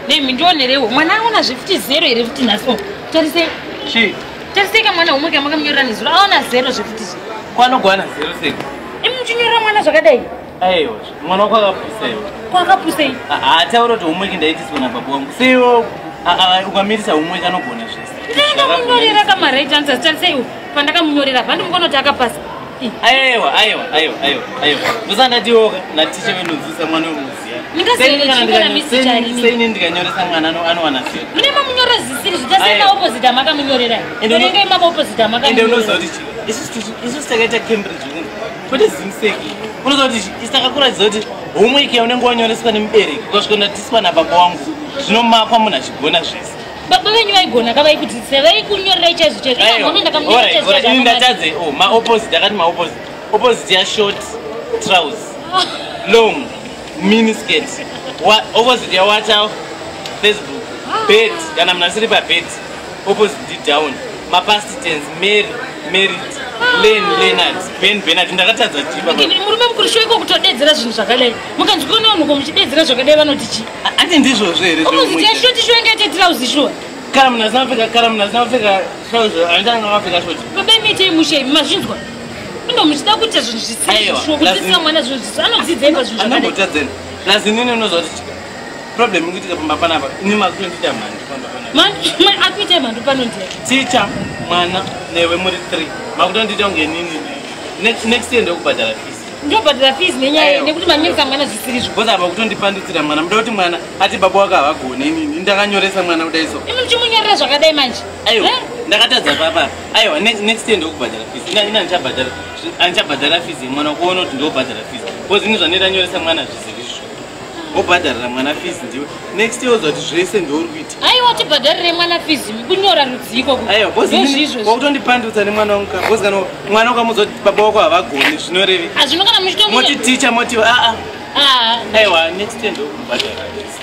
Nemi ndionerewo mwana aona zvefuti zero here futi nhasi o tarisei. Chii? Tarisei kamwana homework yamakamunyorera nezuro aona zero zvefuti zve. Kwanogwana zero sei? Imi muchinyorera mwana zvakadai? Aiwa, mwana wako akapusa iwe. Kwakapusei? Haataura kuti homework ndaitiswa nababa wangu. Seiwo ukamirisa homework anogona zvese. Ndakamunyorera kama right answers tarisei pandakamunyorera pandimukono kuti akapasa. Aiwa, aiwa, aiwa, aiwa, aiwa. Ndosandatiwoka naticha venodzidzisa mwana wemuziya. Seini ndikanyoresa mwana anowana zero. Mune mamunyorera zvisiri zvichasema opposite amakamunyorera. Unenge mama opposite amakamunyorera. Ende unoziva kuti chii? Isusu takaita Cambridge uno. Kwete Zimsec. Unoziva kuti isu takakuratidza kuti homework yaunenge wanyoreswa nemubereki ukasvika ndatiswa nababa wangu zvinomakwa munhu achigona zvese. Baba venyu vaigona ka vaikudzidzisa vaikunyorerai chaizvo chaizvo. Aiwa, ndakamunyorera chaizvo chaizvo. Ini ndatadze oh ma opposite akati ma opposite. Opposite ya short trousers. Long mini skirt. Opposite ya WhatsApp, Facebook, bed kana munhu asiri pa bed. Opposite down. Ma past tense Mary, married, Len, Leonard, Ben, Bernard. Ndakatadza chii baba? Murume mukuru shoiko kutodedzera zvinhu zvakadai. Mukanzwika nevanhu ko muchidedzera zvakadai vanoti chii? Ati ndizvozvo here? Opposite ya short shuwa ingaite trousers shuwa. Kana munhu asina kupfeka, kana munhu asina kupfeka trousers, anotanga akapfeka short. Baba imi itei mushe imi mazvinzwa. Ndo muchida kuita zvinhu zvisiri shuwa kudzidzisa mwana zvinhu zvisiri anodzidza ipa zvinhu zvakadai. Anambotadza. Plus inini unoziva kuti problem ikuitika pamba panapa ini makutondiita mhandu pamba panapa. Mhandu akuita mhandu pano ndiye. Teacher, mwana newe muri 3. Makutondiita kunge inini. Next year ndokubhadhara fees. Ndobhadhara fees nenyaya nekuti manyoresa mwana zvisiri izvo. Because apa kutondipandutsira mwana. Muda kuti mwana ati baba wako havagone inini. Ndakanyoresa mwana kudai so. Imi muchimunyorera zvakadai manje. Aiwa, ndakatadza papa. Aiwa, next year ndokubhadhara fees. Ina ndichabhadhara. Andichabhadhara fees yemwana kuona kuti ndobhadhara fees. Because ini zvandaita nyoresa mwana zvisiri izvo. Wobhadharira mwana fees ndiwe. Next year uzoti zvese ndouri kuita. Aiwa, tibhadharire mwana fees kunyora rudziko. Aiwa, because inini wakutondipandutsa nemwana wangu ka. Because kana mwana ukamudza kuti baba wako havagoni zvinoreve. Azvino kana muchitomu Moti teacher moti a a. Ah. Aiwa, next year ndokubhadhara fees.